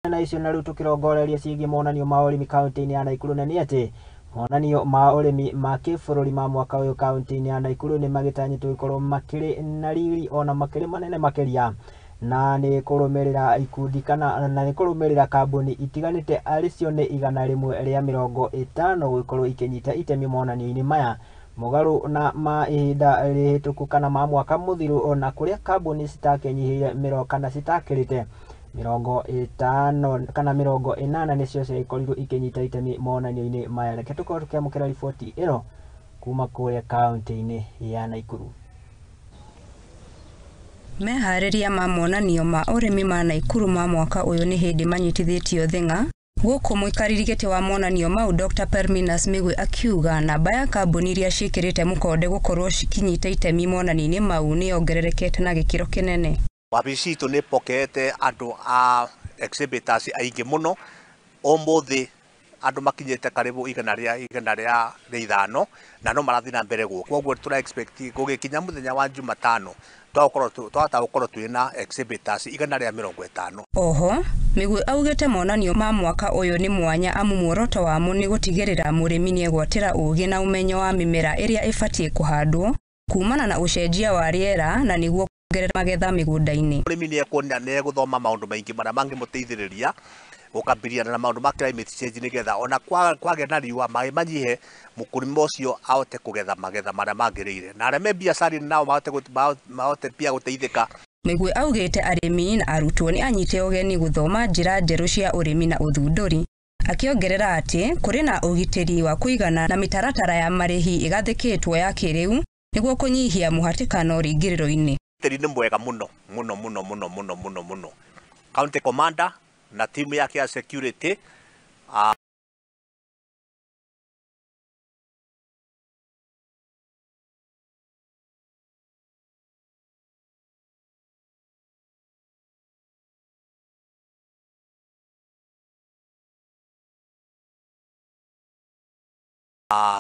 Na icio na rĩu tũkĩrongoreria ciĩgiĩ monanio ma ũrĩmi kaunti-inĩ ya Nakuru, na nĩ atĩ monanio ma ũrĩmi ma kĩbũrũri ma mwaka ũyũ kaunti-inĩ ya Nakuru nĩ magĩtanyĩtwo gũkorwo makĩrĩ na riri ona makĩrĩ manene makĩria, na nĩ kũrũmĩrĩra ikundi kana na nĩ kũrũmĩrĩra kambuni itiganĩte arĩ cio nĩ 150 gũkorwo ikĩnyita itemi monanio-inĩ maya, mũgarũ na ma ihinda rĩhĩtũku kana ma mwaka mũthiru, ona kũrĩa kambuni citakĩnyihĩire mĩro kana citakĩrĩte 50 kana 80 nĩcio ciakorirwo ikĩnyita itemi monanio-inĩ maya. Reke tũkorwo tũkĩamũkĩra riboti ĩno kuma kũrĩa kaunti-inĩ ya Nakuru. Meharĩria ma monanio ma ũrĩmi ma Nakuru ma mwaka ũyũ nĩ hĩndĩ manyitithĩtio thing'a, gũkũ mũikarĩri gĩtĩ wa monanio mau Dr. Perminus Migwi akiuga namba ya kambuni iria ciĩkĩrĩte mũkonde gũkorwo cikinyita itemi monanio-inĩ mau nĩ yongererekete na gĩkĩro kĩnene. Wabici itũ nĩ ĩpokeete andũ a exhibitors aingĩ mũno. Ũmũthĩ andũ makinyĩte karibu 105, na no marathiĩ na mbere gũka. Koguo tũra expect gũgĩkinya mũthenya wa Jumatano twahota gũkorwo twĩna exhibitors 150. Oho Migwi augĩte monanio ma mwaka ũyũ nĩ mwanya, amu muoroto wamo nĩ gũtigĩrĩra mũrĩmi nĩegwatĩra ũgĩ na ũmenyo wa mĩmera ĩrĩa ĩbatiĩ kũhandwo kumana na ũcenjia wa rĩera na nĩguo kuongerera magetha mĩgũnda-inĩ. Mũrĩmi nĩekuona nĩegũthoma maũndũ maingĩ marĩa mangĩmũteithĩrĩria gũkabiliana na maũndũ ma climate change, nĩgetha ona kwagĩa na riũa maĩ manyihe, mũkũrĩma ũcio ahote kũgetha magetha marĩa magĩrĩire, na arĩa me biacara-inĩ nao mahote pia gũteithĩka. Migwi augĩte arĩmi na arutwo nĩ anyite ũgeni gũthoma njĩra njerũ cia ũrĩmi na ũthundũri, akĩongerera atĩ kũrĩ na ũgitĩri wa kũigana na mĩtaratara ya marĩhi ĩgathĩkĩtwo ya kĩrĩu nĩguo kũnyihia mũhatĩkano rĩingĩrĩro-inĩ. Ũgitĩri nĩ mwega mũno mũno mũno mũno mũno mũno mũno. County commander na timu yake ya security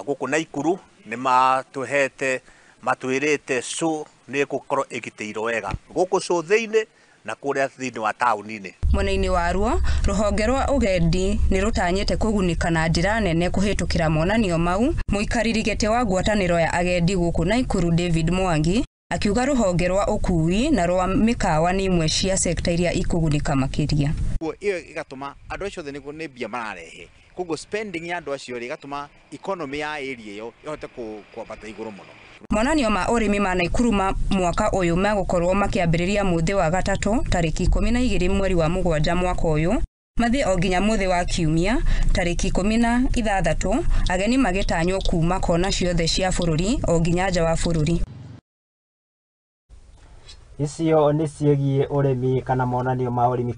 gũkũ Nakuru nĩ matũhete matwĩrĩte show nĩ ĩgũkorwo ĩgitĩirwo wega gũkũ show thĩinĩ na kũrĩa thĩinĩ wa taũni-inĩ. Mwena-inĩ waruo rũhonge rwa ũgendi nĩ rũtanyĩte kũgunĩka na njĩra nene kũhĩtũkĩra monanio mau. Mũikarĩri gĩtĩ wa ngwatanĩro ya agendi gũkũ Nakuru David Mwangi akiuga rũhonge rwa ũkui na rwa mĩkawa nĩ imwe cia sekta iria ikũgunĩka makĩria. Ĩyo ĩgatũma andũ acio othe nĩ mbia mararehe, koguo spending ya andũ acio rĩ ĩgatũma economy ya area ĩyo ĩhote kwambata igũrũ mũno. Monanio ma ũrĩmi ma Nakuru ma mwaka ũyũ megũkorwo makĩambĩrĩria mũthĩ wa gatatũ tarĩki 12 mweri wa mũgwanja mwaka ũyũ, mathiĩ o nginya mũthĩ wa kiumia tarĩki 16, ageni magĩtanywo kuma kona ciothe cia bũrũri o nginya nja wa bũrũri. Icio nĩ ciĩgiĩ ũrĩmi kana monanio ma ũrĩmi.